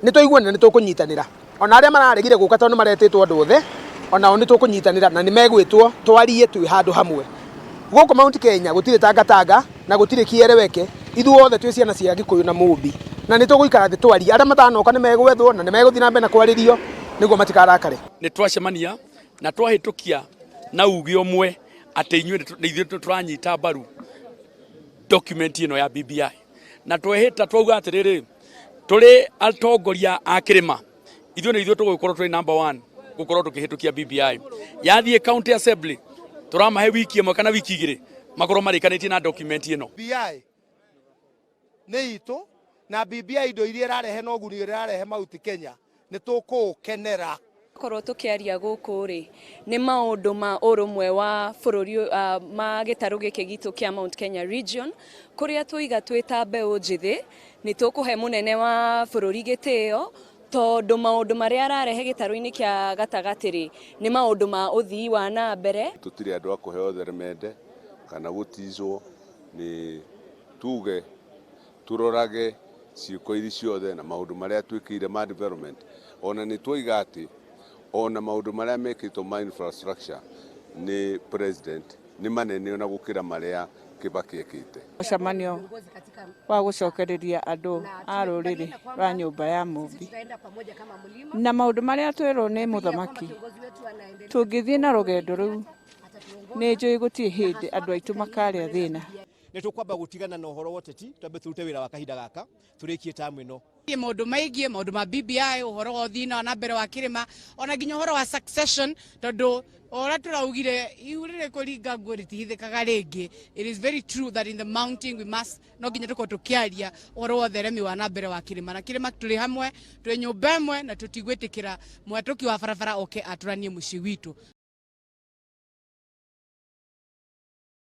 Nĩ twaiguanĩra nĩ tũkũnyitanĩra. Ona arĩa mararegire gũka tondũ nĩ maretĩtwo andũ othe, onao nĩ tũkũnyitanĩra na nĩ megwĩtwo twarie twĩ handũ hamwe. Gũkũ Mount Kenya gũtirĩ tangatanga na gũtirĩ kĩereweke, ithuothe twĩ ciana cia Gĩkũyũ na Mũmbi. Na nĩ tũgũikara thĩ twarie. Arĩa matanoka nĩ megwethwo na nĩ megũthiĩ na mbere na kwarĩrio nĩguo matikarakare. Nĩ twacemania na twahĩtũkia na uge ũmwe atĩ inyuĩ nĩ ithuĩ tũranyita mbaru document ĩno ya BBI. Na twehĩta twauga atĩrĩrĩ, tũrĩ atongoria a kĩrĩma, ithuĩ nĩ ithuĩ tũgũkorwo tũrĩ number one gũkorwo tũkĩhĩtũkia BBI. Yathiĩ county assembly tũramahe wiki ĩmwe kana wiki igĩrĩ makorwo marĩkanĩtie na document ĩno. BBI nĩ itũ na BBI indo iria ĩrarehe na ũguni ũrĩa ĩrarehe Mount Kenya nĩ tũkũũkenera. Korwo tũkĩaria gũkũ rĩ, nĩ maũndũ ma ũrũmwe wa bũrũri ma gĩtarũ gĩkĩ gitũ kĩa Mount Kenya Region, kũrĩa twoiga twĩ ta mbeũ njĩthĩ, nĩ tũkũhe mũnene wa bũrũri gĩtĩo, tondũ maũndũ marĩa ararehe gĩtarũ-inĩ kĩa gatagatĩ rĩ, nĩ maũndũ ma ũthii wa na mbere. Tũtirĩ andũ a kũheo theremende kana gũticwo, nĩ tuge tũrorage ciĩko iria ciothe na maũndũ marĩa twĩkĩire ma development. Ona nĩ twoiga atĩ ona maũndũ marĩa mekĩtwo ma infrastructure nĩ president nĩ manene ona gũkĩra marĩa Kibaki ekĩte. Mũcemanio wa gũcokereria andũ a rũrĩrĩ rwa nyũmba ya Mũmbi na maũndũ marĩa twerwo nĩ mũthamaki, tũngĩthiĩ na rũgendo rũu nĩ njũĩ gũtirĩ hĩndĩ andũ aitũ makarĩa thĩna. Nĩ tũkwamba gũtigana na ũhoro wa ũteti, twambe tũrute wĩra wa kahinda gaka tũrĩkie tamu ĩno. Maũndũ maingĩ, maũndũ ma BBI, ũhoro wa ũthii na mbere wa kĩrĩma, ona nginya ũhoro wa succession, tondũ ũrĩa tũraugire ihu rĩrĩ kũringa nguo rĩtihithĩkaga rĩngĩ. It is very true that in the mountain we must, no nginya tũkorwo tũkĩaria ũhoro wa ũtheremi wa na mbere wa kĩrĩma, na kĩrĩma tũrĩ hamwe, twĩ nyũmba ĩmwe, na tũtigwĩtĩkĩra mwatũki wa barabara oke atũranie mũciĩ witũ.